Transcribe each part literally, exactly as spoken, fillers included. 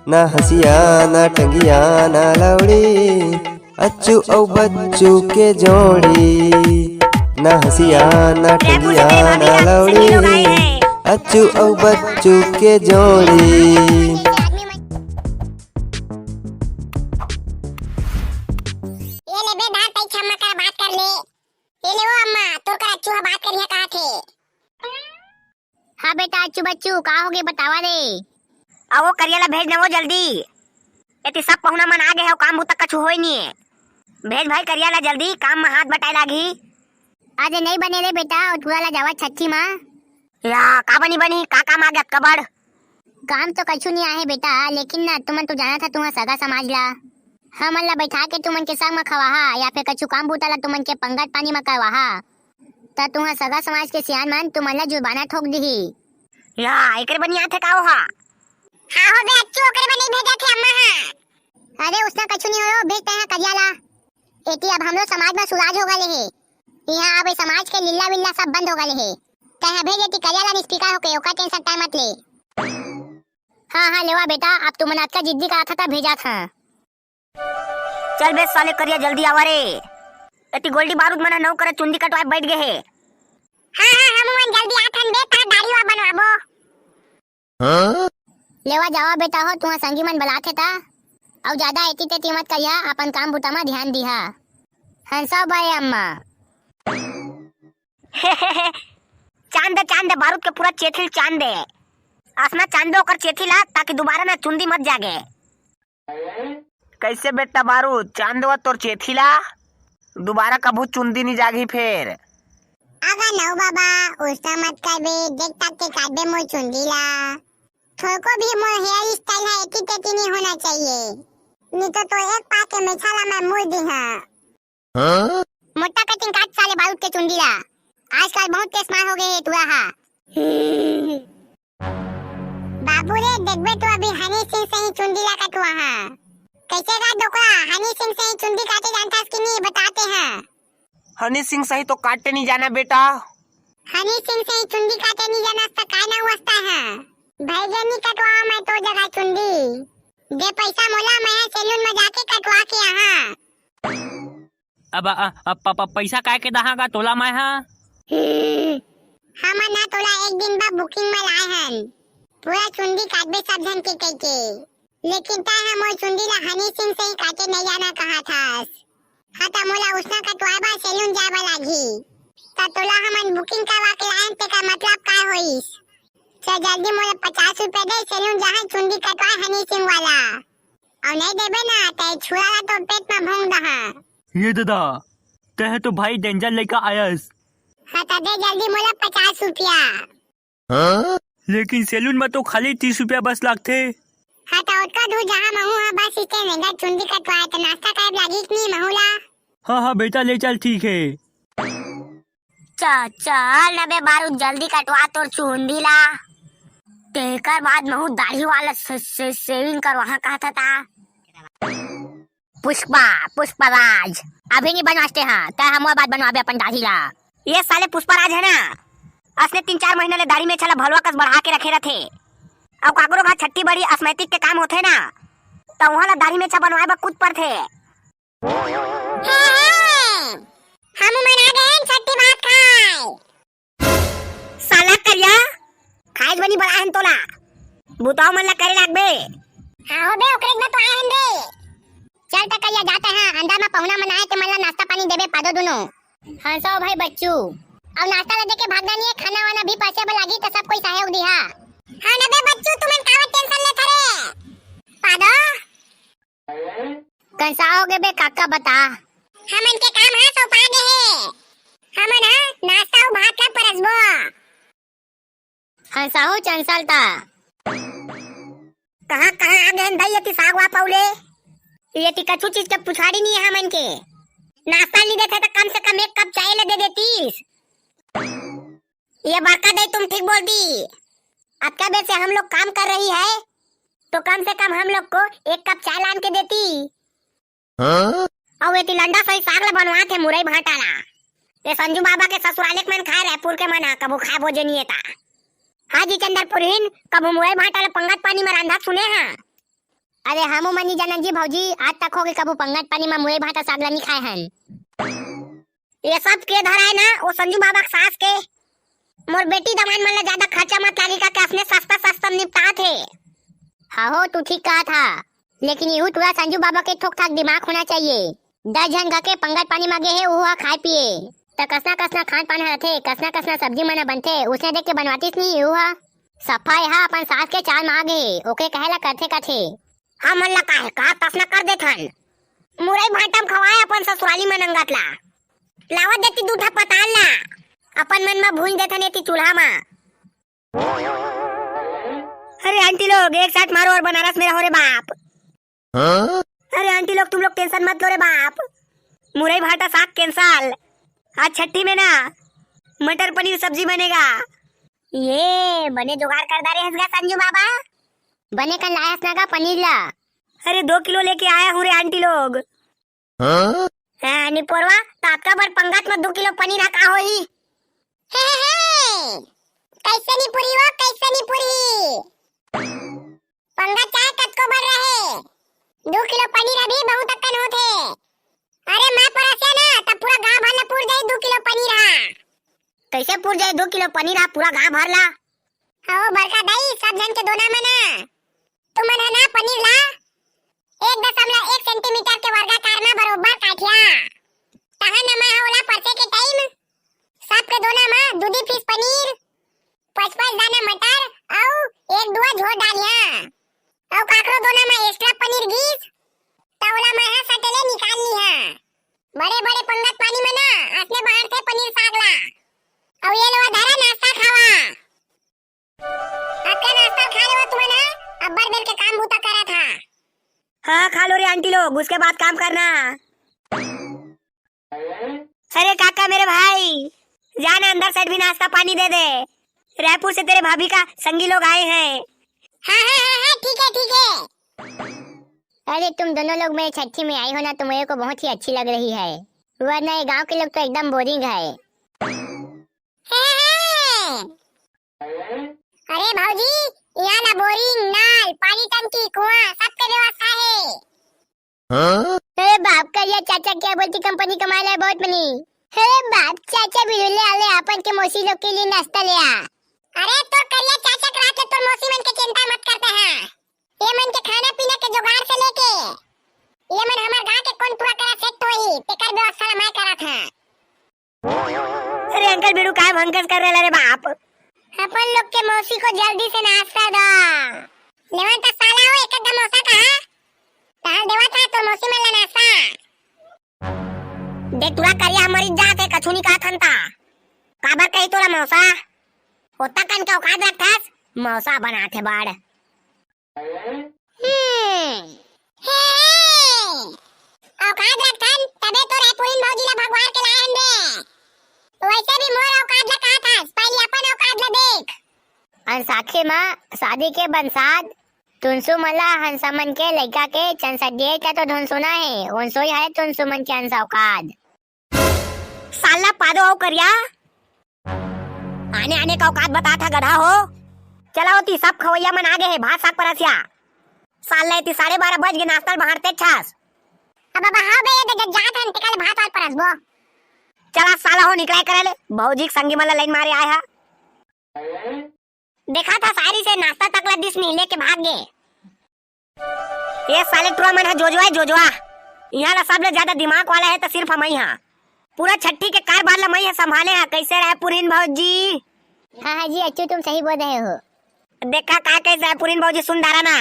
ना हँसिया, ना टंगिया, ना लौड़ी, अच्छू अउ बच्चू के जोड़ी। ना हँसिया, ना टंगिया, ना लौड़ी, अच्छू अउ बच्चू के जोड़ी। ये ले बे, बात कई छम्मा कर बात कर ले। ये ले वो अम्मा, तोर कर अच्छू ह बात करिया कहा थे। हाँ बेटा, अच्छू बच्चू, का होगे बतावा दे। अ वो करिया ला भेज न वो जल्दी। एती सब पहुना मन आ गे हे, काम बुता कछु होय नी हे। भेज भाई करिया ला जल्दी, काम म हाथ बटाए लागही। आज नहीं बने रे बेटा, ओ ठुरा ला जावा छट्ठी मा। या, का बनी बनी, का काम आ गे अतका बड़? काम तो कछु नहीं आहे बेटा, लेकिन ना तुमन तो जाना था तुहा सगा समाज ला। हमन ला बैठा के तुमन के संग म खवाहा या फिर कछु काम बूता ला तुमन के पंगत पानी म करवाहा। त तुहा सगा समाज के सियान मन तुमन ला जुर्माना ठोक दिही। या, एकरे बनी आथे का ओहा? हाँ हो बे अच्छू, ओकरे बर नहीं भेजा थे अम्मा हा। अरे उसना कछु नहीं हो, भेज तैं हा करिया ला। एती अब हमरो समाज म सुराज हो गले हे। इहाँ अब ए समाज के लीला वीला सब बंद हो गले हे। तैं हा भेज एती करिया ला निस्पीकर होके, ओकर टेंशन तैं मत ले। हाँ, हाँ, लेवा बेटा, अब तुमन अतका जिद्दी करत हा त भेजत हा। चल बे साले करिया, जल्दी आवा रे। एती गोल्डी बारूद मन ह नौ करा चुंदी कटवाए बैठ गे हे। हाँ, हाँ, हमू मन जल्दी आथन बे, तहां दाढ़ी वा बनवाबो। हाँ? लेवा जावा बेटा हो, तुहा संगी मन बलाथे ता। अउ जादा एती तेती मत करिया, अपन काम बूता म ध्यान दिहा। हंसा बाय अम्मा। चांद दे, चांद दे, बारूद के पूरा चेथिल चांद दे। असना चांद दे ओकर चेथिल ला, ताकि दोबारा ना चुंदी मत जागे। कैसे बेटा बारू, चांद देवा तोर चेथी ला? दोबारा कभू चुंदी नी जागही फेर। अगा नौ बाबा, उसना मत करबे, देख ताक के काटबे मोर चुंदी ला। थोड़को भी मोर हेयर स्टाइल है एती तेती नी होना चाहिए, नी तो तोर एक पाँव के मेछा ला मैं मुड़ दिहा। हाँ? मोटा कटिंग काट साले बारूद के चुंदी ला। आजकल बहुत तेज मार हो गए हे टुरा हा। बाबू रे, देखबे तो अभी हनी सिंह सही चुंदी ला कटवा हा। कैसे गा डोकरा, हनी सिंह सही चुंदी काटे जानथस कि नहीं, बताते हैं। हनी सिंह सही तो काटे नहीं जाना बेटा। हनी सिंह सही चुंदी काटे नहीं जाना त काय ना वस्ता है। भाई जे नहीं कटवा मैं तो जगह चुंदी। दे पैसा मोला, मैं सैलून में जाके कटवा के आहा। अब, अ, अ, प-, प-, पैसा काय के दहा गा तोला मैं हा? हम्म, हमन ना तोला एक दिन बा booking में लाए हन, पूरा चुंदी काटबे सब झन के कहिके, लेकिन तै हा मोर चुंदी ला हनी सिंह सही काटे नहीं जाना कहा थस। हाँ त मोला उसना कटवाए बर सैलून जाए बर लागही, त तोला हमन booking करवा के लाए हन, तेकर मतलब का होइस? चल जल्दी मोला पचास रुपया दे, सैलून जाहन चुंदी कटवाए हनी सिंह वाला। अउ नहीं देबे ना, त ए छुरा ला तो पेट में भोंग दहा। ये दादा, तै तो भाई danger लइका आयस। हाँ, त दे जल्दी मोला पचास रुपया। हाँ? लेकिन सैलून में तो खाली तीस रुपया बस लागथे। हाँ, त ओतका दूर जहाँ महू हा बस स्टैंड रेंगा चुंदी कटवाए, त नाश्ता करे लागी कि नहीं महू ला? हाँ, हाँ बेटा, ले चल, ठीक है। च-, चल न बे बारू, जल्दी कटवा तोर चुंदी ला। तेकर बाद महू दाढ़ी वाला से, से, shaving करवाहा कहत हता। पुष्पा, पुष्पराज, अभी नहीं बनवाते हैं, तै हमर बाद बनवाबे अपन दाढ़ी ला। ये साले पुष्पराज है ना, असने तीन चार महीना ले दाढ़ी मेछा ला भलवा कस बढ़ा के रखे रथे। अउ काकरो घर छट्ठी बड़ी असमैतिक के काम होथे ना, त उहाँ ला दाढ़ी मेछा बनवाए बर कूद पड़थे। हे, हे, हमू मन आ गए हन छट्ठी भात खाए। साला करिया, खाए बनी बड़ा हन तोला। बुताओ मन ला करे लागबे। हाँ हो बे, ओकरे बर तो आए हन बे। चल त करिया जाते हैं, अंदर में पहुना मन आए ते मन ला नाश्ता पानी देबे पादो दुनो। हाँ सो भाई बच्चू। अब नाश्ता ला देके भागना नहीं है, खाना वाना भी परसे बर लागी त सब कोई सहयोग दिहा। हाँ न बे बच्चू, तुमन काबर tension लेत हरे? पादो। कंसा हो गे बे काका, बता। हमन के काम ह सौंपा गे हे। हमन ह नाश्ता अउ भात ला परसबो। हंसाहू चंसल ता। कहाँ, कहाँ आ गे हन दाई, एती साग वा पौले? एती कछु चीज के पुछाड़ी नहीं है हमन के। नाश्ता नहीं देथे त कम से कम एक कप चाय ले दे देतीस। ये बड़का दाई तुम ठीक बोल दी। अतका बेर से हम लोग काम कर रही है, तो कम से कम हम लोग को एक कप चाय लान के देती। हाँ? अउ एती लंडा सही साग ला बनवाथे मुरई भांटा ला। ये संजू बाबा के ससुराले के मन खाए, रायपुर के मन ह, कभू खाए बोजे नहीं एता। हाँ जी चंदरपुरहीन, कभू मुरई भांटा ला पंगत पानी में रांधा सुने हैं? अरे हमू मन नी जानन जी भौजी, आज तक होगे कभू पंगत पानी म मुरई भांटा साग ल नी खाए हन। ये सब के धराए ना, वो संजू बाबा के सास के। मोर बेटी दमांद मन ला ज्यादा खर्चा मत लागी का, के असने सस्ता सस्ता निपटात हे। हाँ हो, तू ठीक कहा था, लेकिन इहू टूरा संजू बाबा के थोक थाक दिमाग होना चाहिए। दस झन गा के पंगत पानी मांगे हे, उहू ह खाए पिए। त कसना कसना खान पान ह रथे, कसना कसना सब्जी मन ह बनथे, उसने देख के बनवातिस नी इहू ह। सफा एहा अपन सास के चाल म आ गे, ओके कहे ला करथे कथे। हमन ला काहे का तसना कर देथन? मुरई भांटा म खवाए अपन ससुराली मन अंगत ला। लावत देती दू ठा पताल ला, अपन मन म भूंज देथन एती चूल्हा म। अरे आंटी लोग, एक साथ मारो और बनारस में रहो रे बाप। हाँ? अरे आंटी लोग, तुम लोग टेंशन मत लो रे बाप। मुरई भाटा साग कैंसल। आज छठी में ना, मटर पनीर सब्जी बनेगा। ये बने जुगाड़ कर डारे हस गा संजू बाबा। बने कन लायस ना गा पनीर ला। अरे दो किलो लेके आया हूँ रे आंटी लोग। हाँ? हाँ, निपोरवा, त अतका बड़ पंगत म दू किलो पनीर ह का होही? हे, हे, हे! कैसे नी पूरी हो, कैसे नी पूरी? पंगत चाहे कतको बड़ रहे, दू किलो पनीर अभी बहुत अक्कन होथे। अरे माँ परसिया ना, त पूरा गांव भर ला पूर जाई दू किलो पनीर हा। कैसे पूर जाई दू किलो पनीर हा पूरा गांव भर ला? हो बड़का दाई, सब झन के दोना म ना। तुमन ह ना पनीर ला एक दशमलव एक सेंटीमीटर के वर्गाकार म बरोबर काटिया। तहन मैं ह ओला परसे के टाइम सबके दोना म दू दी पीस पनीर, पच पच दाना मटर अउ एक दुआ झोर डालिया। अउ काकरो दोना म एक्स्ट्रा पनीर गीस, त ओला मैं ह सटेले निकाल लिहा। बड़े बड़े पंगत पानी म ना असने बांटथे पनीर साग ला। अउ ये लो धरा नाश्ता खावा। अतका नाश्ता खा लेवा तुमन ह, अब्बड़ बेर के काम बूता करत हा। हाँ, खा लो रे आंटी लोग, उसके बाद काम करना। अरे काका मेरे भाई, जाना अंदर सेठ भी नाश्ता पानी दे दे, रायपुर से तेरे भाभी का संगी लोग आए हैं। हाँ, हाँ, हाँ, हाँ, ठीक है, ठीक है। अरे तुम दोनों लोग मेरे छठी में आई हो ना, तो मेरे को बहुत ही अच्छी लग रही है, वरना ये गांव के लोग तो एकदम बोरिंग है। अरे भौजी, यहाँ ना बोरिंग, नल, पानी टंकी, कुआं, सबके व्यवस्था है। हाँ? अरे बाप, करिया चाचा क्या बोलती, कंपनी कमा ले बहुत बनी। अरे बाप, चाचा बिरुले आले अपन के मौसी लोग के लिए नाश्ता ले आ। अरे तोर करिया चाचा के रात ले तोर मौसी मन के चिंता मत करते हैं। ये मन के खाना पीना के जुगाड़ से लेके ये मन हमर गांव के कोन टुरा करा सेट होही, तेकर व्यवस्था ला मैं करत हंव। अरे अंकल बिड़ू, काय भंकस कर रहे रे बाप? अपन लोग के मौसी को जल्दी से नाश्ता दो। लेवन त साला हो, एक आध मौसा कहा। तहां देवा था तो मौसी मन ला नाश्ता। देख टुरा करिया, हमर इज्जत है, कछु नहीं कहा थन ता। काबर कही तोला मौसा? होता कन के औकात रखथस, मौसा बनाथे बड़। हम्म। हे, हे। औकात रखथन, तबे तो रायपुरिन भौजी ला भगवार के लायन रे। वैसे भी मोर औकात ला कहा था, पहले अपन औकात ला देख। अंसाखे म शादी के बंसाद, तुनसु मन ला हंसा मन के लइका के चंसा दिए, क्या तो धुन सुना है, उनसोई है तुनसु मन के अंसा औकात। साला पादो अउ करिया। आने आने का औकात बता था गधा हो। चला ओती सब खवैया मन आगे हे, भात साग परसिया। साला एती साढ़े बारह बज गे, नाश्ता ल बहारते छास। अब अब हाँ बे, ये दे जात हन, टिका ले भात वाल परसबो। चला साला हो निकलाय करे ले, भौजी के संगी मन ला लाइन मारे आय हा। देखा था सारी से नाश्ता तक ला दिस नहीं लेके भाग गे। ये साले टुरा मन ह जोजवा है, जोजवा। इहाँ ला सबले ज्यादा दिमाग वाला है तो सिर्फ हमई हा। पूरा छट्ठी के कारबार ला मई ह संभाले हा। कैसे रहे पुरहिन भौजी? हाँ, हाँ जी, अच्छू तुम सही बोल रहे हो। देखा का कैसे है पुरहिन भौजी, सुन डारा ना।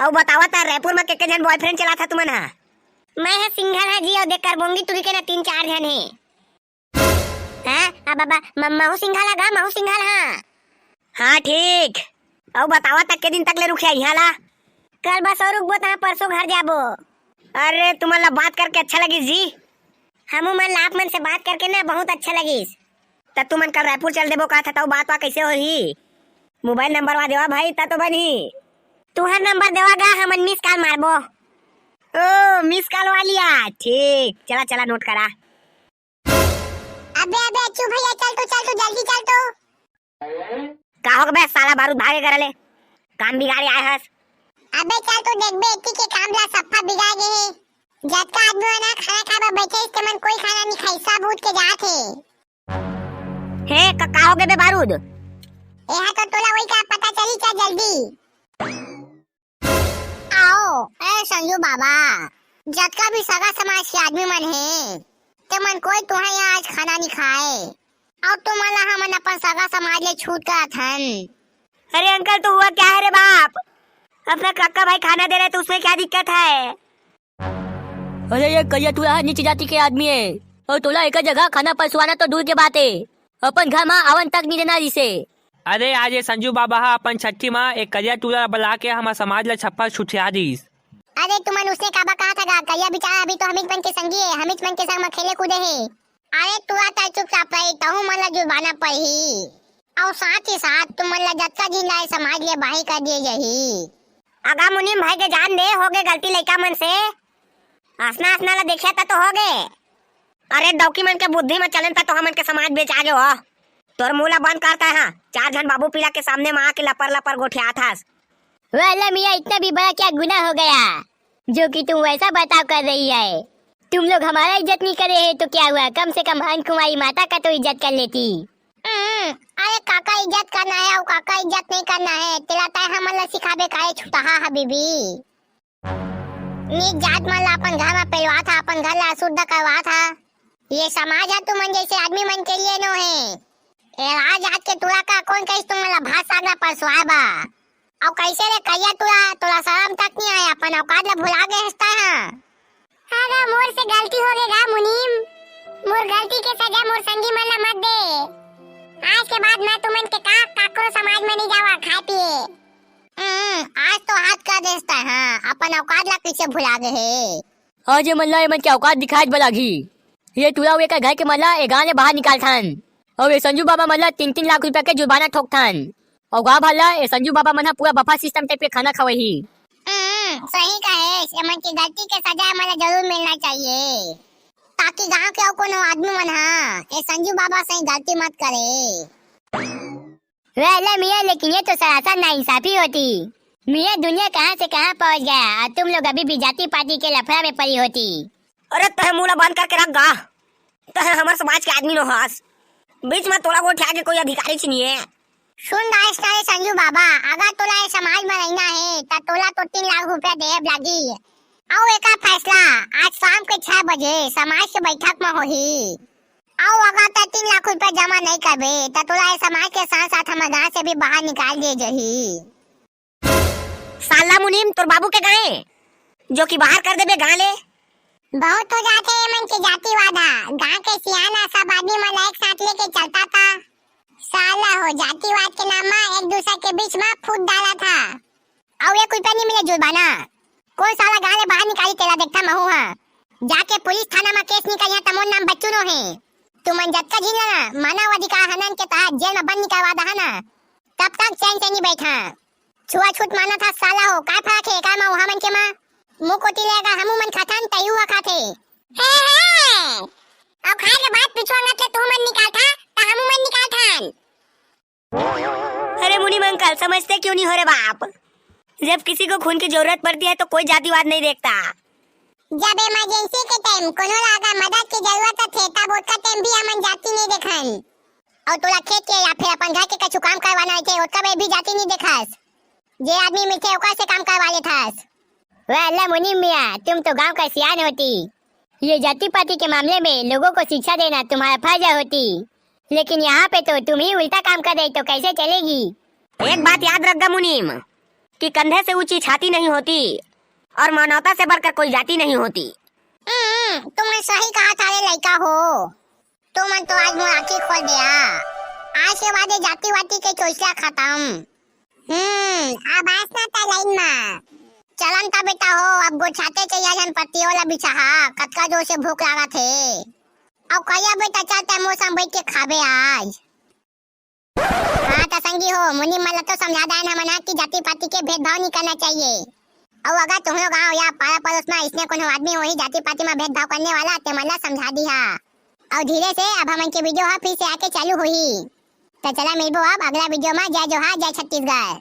अउ बतावा ता रायपुर में के के जन बॉयफ्रेंड चला था तुमन हा? मैं ह सिंघल हा जी, अउ देख कर बोंगी तुरी के ना तीन चार जन है। हाँ, अब, अब, म-, महू सिंघल हा गा, महू सिंघल हा। हाँ, ठीक। अउ बतावा तक के दिन तक ले रुखिया इहाँ ला? कल बस अउ रुकबो तहाँ परसों घर जाबो। अरे, तुमन ला बात करके अच्छा लगिस जी। हमू मन ला आप मन से बात करके ना बहुत अच्छा लगिस। त तुमन कल रायपुर चल देबो का था, त बात वा कैसे होही? मोबाइल नंबर वा देवा भाई, त तो बनही। तुहर नंबर देवा गा, हमन मिस कॉल मारबो। ओ, मिस कॉल वाली आ, ठीक। चला, चला, नोट करा। अबे, अबे, अच्छू भैया, चल तो, चल तो, जल्दी चल तो। का हो बे साला बारूद भागे करे ले? काम बिगाड़े आए हस। अबे चल, तू देखबे, एती के काम ला सफ्फा बिगाड़ गे हे। जतका आदमी मन ह खाना खाए बर बैठे हे, तेमन कोई खाना नहीं खाई, सब उठ के जात हे। हे, का, का हो गे बे बारूद? एहा तो तोला वही का पता चली, चल जल्दी। आओ, ए संजू बाबा, जतका भी सगा समाज के आदमी मन हे, तेमन कोई तुंहर यहाँ आज खाना नहीं खाए। अउ तुमन ला हमन अपन सगा समाज ले छूट करत हन। अरे अंकल, तो हुआ क्या है रे बाप? अपना काका भाई खाना दे रहे तो उसमें क्या दिक्कत है? अरे ये करिया टूरा ह नीच जाति के आदमी हे, अउ तोला एकर जगह खाना परसवाना तो दूर के बात हे, अपन घर म आवन तक नइ देना रिहिसे। अरे आज ये संजू बाबा ह अपन छट्ठी म एक करिया टूरा बला के हमर समाज ल छफ्फा छुटिया दिस। अरे तुमन उसने काबर कहा था गा? करिया बिचारा अभी तो हमीच मन के संगी हे, हमीच मन के संग म खेले कूदे हे। अरे टूरा तैं चुपचाप रही, तहू मन ला जुर्माना पड़ही। अउ साथ ही साथ तुमन ला जतका झिन ला ए समाज ले बाहिर कर दिए जाही। अगा मुनीम भाई के जान दे, हो गे गलती लइका मन से। असना असना ला देखिया त तो हो गे। अरे डौकी मन के बुद्धि म चलन त तो हमन के समाज बेचा गे हो। तोर मुंह ला बंद कर तैं हा, चार झन बाबू पीला के सामने म आके लपर लपर गोठियात हस। वाह अल्लाह मियाँ, इतना भी बड़ा क्या गुनाह हो गया जो कि तुम वैसा बर्ताव कर रही है? तुम लोग हमारा इज्जत नहीं करे है तो क्या हुआ, कम से कम अनकुंवारी माता का तो इज्जत कर लेती। हम्म, अरे काका इज्जत करना है अउ काका इज्जत नहीं करना है, तेला तैं हमन ला सिखाबे का रे छुटहा हबीबी। नीच जात मन ला अपन घर म पेलवात हा, अपन घर ला अशुद्ध करवात हा। ये समाज ह तुमन जैसे आदमी मन के लिए नो हे। ए राज जात के टूरा का कोन कहिस तुमन ला भात साग ला परसवाए बर? अउ कैसे रे करिया टूरा, तोला शरम तक नहीं आए, अपन औकात ला भुला गे हस तैं हा। हाँ गा, मोर से गलती हो गे गा मुनीम, मोर गलती के सजा मोर संगी मन ला मत दे। आज के बाद मैं तुमन के का काकरो समाज में नहीं जावा खाए पिए। हम्म, आज तो हाथ का देस तैं हा, अपन औकात ला कैसे भुला गे हे। आज ये मन ला ये मन के औकात दिखाए बर लागही। ये टूरा हुए का घर के मन ला ए गांव ले बाहर निकालथन। अउ ये संजू बाबा मन ला तीन तीन लाख रुपया के जुर्माना ठोकथन। अउ गांव भर ला ये संजू बाबा मन ह पूरा buffet system type के खाना खवाही। हम्म, सही कहे, ये मन की गलती के सजा मन ला जरूर मिलना चाहिए, ताकि गांव के अउ कोनो आदमी मन हा ये संजू बाबा से गलती मत करे। वे ले मियाँ, लेकिन ये तो सरासर नाइंसाफी होती। मियाँ, दुनिया कहाँ से कहाँ पहुँच गया और तुम लोग अभी भी जाति पाति के लफड़ा में पड़ी होती। अरे तैं मुंह ला बंद करके रख गा, तैं हमर समाज के आदमी नो हस, बीच में तोला गोठिया के कोई अधिकारी च नहीं है। सुन दाइस ना रे संजू बाबा, अगर तोला ये समाज में रहना है त तोला तो तीन लाख रुपया देब लागी। अउ एका फैसला आज शाम के छह बजे समाज के बैठक में होही। अउ अगर तैं तीन लाख रुपया जमा नहीं करबे त तोला ये समाज के साथ साथ हमर गांव से भी बाहर निकाल दिए जाही। साला मुनीम, तोर बाबू के गाय जो कि बाहर कर देबे गांव ले। बहुत हो जाथे ये मन के जातिवाद हा। गांव के सियान हा सब आदमी मन ला एक साथ लेके चलता था। साला हो जातिवाद के नाम मा एक दूसर के बीच मा फूट डाला था। अउ एक रुपया नहीं मिले जुर्माना। कोन साला गांव ले बाहर निकाली तेला देखता महू हा। जाके पुलिस थाना मा केस निकालिया त मोर नाम बच्चू नो हे। तुमन जतका झिन ला ना मानव अधिकार हनन के तहत जेल मा बंद निकलवा दहा ना, तब तक चैन से नहीं बैठा। छुआछूत मानत हस साला हो, काय फरक हे एकर मा उहाँ मन के मा? मुंह कोती ले अगर हमू मन खाथन, त इहू ह खाथे। हे, हे। अउ खाए के बाद पीछू अंगत ले तुहू मन निकालथा, त हमू मन निकालथन। अरे मुनीम अंकल, समझते क्यों नहीं हो रे बाप? जब किसी को खून की जरूरत पड़ती है तो कोई जातिवाद नहीं देखता। जब इमरजेंसी के टाइम कोनो ला अगर मदद के जरूरत होथे, तब ओतका टाइम भी हमन जाति नहीं देखन। अउ तोला खेत के या फिर अपन घर के कछु काम करवाना रहिथे, ओतका बेर भी जाति नहीं देखस। जे आदमी मिलथे, ओकर से काम करवा लेथस। वाह अल्लाह मुनीम मियाँ, तुम तो गांव का सियान होती। ये जाति पाति के मामले में लोगों को शिक्षा देना तुम्हारा फर्ज होती, लेकिन यहाँ पे तो तुम ही उल्टा काम कर रही, तो कैसे चलेगी? एक बात याद रख गा मुनीम, कि कंधे से ऊंची छाती नहीं होती और मानवता से बढ़कर कोई जाति नहीं होती। हम्म, तुमन सही कहा था रे लइका हो। तुमन तो आज मोर आँखी खोल दिया। आज के बाद ये जाति वाति के चोचला खत्म। हम्म, अब आस ना ता लाइन मा। चलन ता बेटा हो, अब गोछाते चइया झन पत्तियों ला बिछाहा, कतका जोर से भूख लागत हे। अउ कहिया बेटा चल तैं मोर संग बैठ के खाबे आज। हाँ त संगी हो, मुनीम मन ला तो समझा दायन हमन हा कि जाति पाति के भेदभाव नहीं करना चाहिए। अउ अगर तुमरो गांव या पारा पड़ोस मा इसने कोनो आदमी होही जाति पाति मा भेदभाव करने वाला, ते मन ला समझा दिहा। अउ धीरे से अब हमन के वीडियो हा फिर से आके चालू होही। त चला मिलबो अब अगला वीडियो मा। जय जोहार, जय छत्तीसगढ़।